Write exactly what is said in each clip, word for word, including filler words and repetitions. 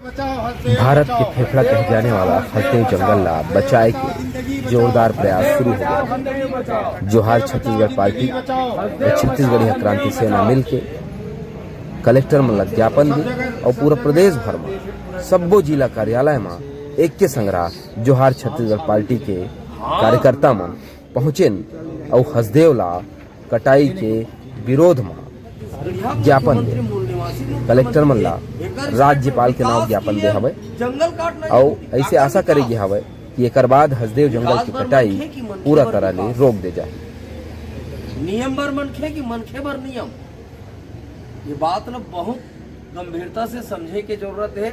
भारत के फेफड़ा कहे जाने वाला हसदेव जंगल ला बचाए के जोरदार प्रयास शुरू हो गया। जोहार छत्तीसगढ़ पार्टी अउ छत्तीसगढ़िया क्रांति सेना मिलके कलेक्टर मन ला ज्ञापन दे अउ पूरा प्रदेश भर म सब्बो जिला कार्यालय म एक के संग जोहार छत्तीसगढ़ पार्टी के कार्यकर्ता मन पहुंचेन अउ हसदेव ला कटाई के विरोध म ज्ञापन दे। कलेक्टर मन ला राज्यपाल के नाव ज्ञापन दे हवय अउ ऐसे आशा करे गे हवय कि एकर बाद हसदेव जंगल के कटाई पूरा तरह ले रोक दे जाही। नियम बर मनखे कि मनखे बर नियम, ये बात ल बहुत गंभीरता से समझे के जरूरत है।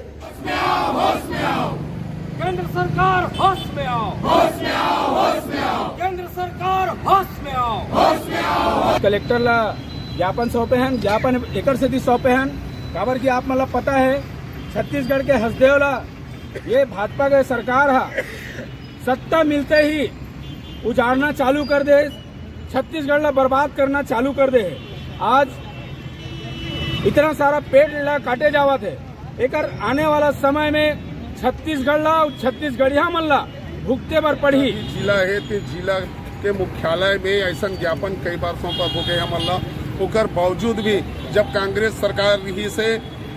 केंद्र सरकार होश में आओ, होश में आओ, होश में आओ। केंद्र सरकार होश में आओ, होश में आओ। कलेक्टर ला ज्ञापन सौंपे हन, ज्ञापन एकर सेती सौंपे हन, काबर कि आप मन ला पता है, छत्तीसगढ़ के हसदेव ला ये भाजपा के सरकार हा सत्ता मिलते ही उजाड़ना चालू कर दे, छत्तीसगढ़ ला बर्बाद करना चालू कर दे। आज इतना सारा पेड़ ला काटे जावत है, एकर आने वाला समय में छत्तीसगढ़ ला अउ छत्तीसगढ़िया मन ला भुगते बर पड़ही। जिला हे ते जिला के मुख्यालय में ऐसन ज्ञापन कई बार सौंपत हो गए हमन ला, ओकर बावजूद भी जब कांग्रेस सरकार रही से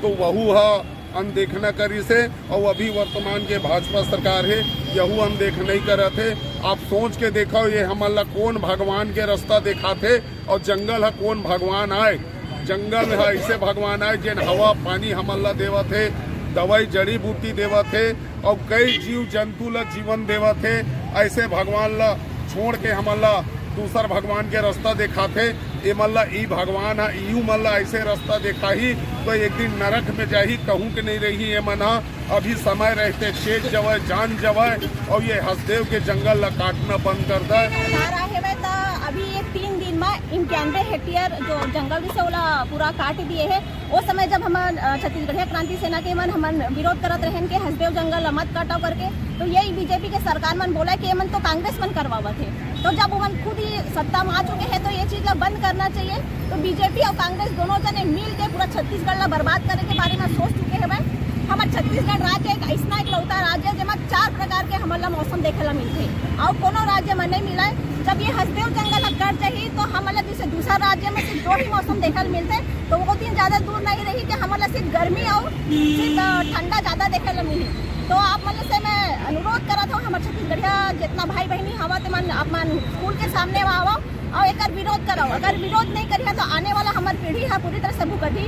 तो वहू हा अनदेखना करिस हे, अउ अभी वर्तमान के भाजपा सरकार हे, यहू अनदेख नहीं करत हे। आप सोच के देखो, ये हमन ला कौन भगवान के रास्ता दिखाथे, अउ जंगल ह कौन भगवान आय? जंगल ह ऐसे भगवान आय, जेन हवा पानी हमन ला देवत हे, दवाई जड़ी बूटी देवत हे, अउ कई जीव जंतु ला जीवन देवत हे। ऐसे भगवान ला छोड़ के हमन ला दूसर भगवान के रास्ता देखाथे। एमन ला ई भगवान ह इहू मन ला ऐसे रास्ता देखाही तो एक दिन नरक में जाही, कहूँ के नहीं रही। एमन ह अभी समय रहते चेत जवय, जान जवय, अउ ये हसदेव के जंगल ला काटना बंद कर दे। सरकार आहे वय त अभी ये तीन दिन म इक्यानवे हेक्टेयर जो जंगल रिहिसे ओला पूरा काट दिए हे। ओ समय जब हमन, अ, छत्तीसगढ़िया क्रांति सेना के मन हमन विरोध करत रहेन के हसदेव जंगल ला मत काटव करके, तो यही बीजेपी के सरकार मन बोला कि एमन तो कांग्रेस मन करवावत हे। तो जब ओमन खुद ही सत्ता में आ चुके हैं तो ये चीज ला बंद करना चाहिए। तो बीजेपी और कांग्रेस दोनों जने मिल के पूरा छत्तीसगढ़ ला बर्बाद करे के बारे में सोच चुके हैं। हमर छत्तीसगढ़ राज्य एक ऐसना इकलौता राज्य है जेमा चार प्रकार के हमन ला मौसम देखे ला मिलथे और कोनो राज्य में नहीं मिला है। जब ये हसदेव जंगल ला कट जाही तो हमन ला जैसे दूसरा राज्य में सिर्फ दो ही मौसम देखे ला मिलथे, तो वो दिन ज्यादा दूर नहीं रही कि हमन ला सिर्फ गर्मी और सिर्फ, अ, ठंडा ज्यादा देखे ला मिली। तो आप मन से मैं अनुरोध करत हूँ, हमर छत्तीसगढ़िया जितना भाई बहनी हवा ते मन अपन स्कूल के सामने आवो और एकर विरोध करो। अगर विरोध नहीं करिए तो आने वाला हमर पीढ़ी है पूरी तरह से भुगतही।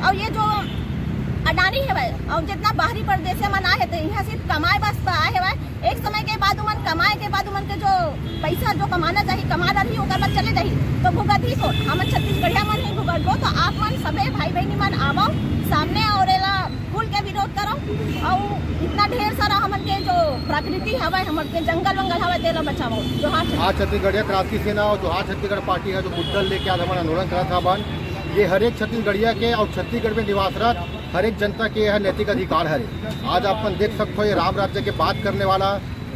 और ये जो अडानी है भाई और जितना बाहरी परदेसी मन आए हैं तो यहाँ सिर्फ कमाए बस आए हैं भाई। एक समय के बाद उमन कमाए के बाद उमन के जो पैसा जो कमाना चाहिए कमा रही ओकर बाद चले जाही तो भुगतही को हमन छत्तीसगढ़िया मन ही भुगतबो। तो आप मन सबे भाई बहनी मन आवो सामने और एला खुल के विरोध करो और इतना ढेर सारा हमन के जो प्रकृति हवय, हमन के जंगल वंगल हवय, तेला बचाओ। जोहार छत्तीसगढ़। आज छत्तीसगढ़िया क्रांति सेना और जोहार छत्तीसगढ़ पार्टी है जो मुद्दल लेके आज हमन आंदोलन करत हवन। ये हर एक छत्तीसगढ़िया के और छत्तीसगढ़ में निवासरत हर एक जनता के यह नैतिक अधिकार हरे। आज आप मन देख सकते हो ये राम राज्य के बात करने वाला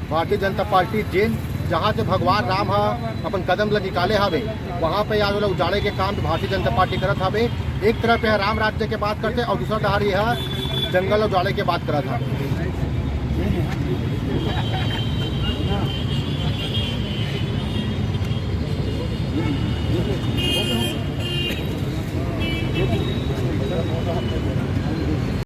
भारतीय जनता पार्टी जेन जहाँ से भगवान राम ह अपन कदम ला निकाले हावे, वहाँ पे आज ओला उजाड़े के काम भारतीय जनता पार्टी करत हावे। एक तरफ यह राम राज्य के बात करथे और दूसरा डहार यह जंगल उजाड़े के बात करत हावे।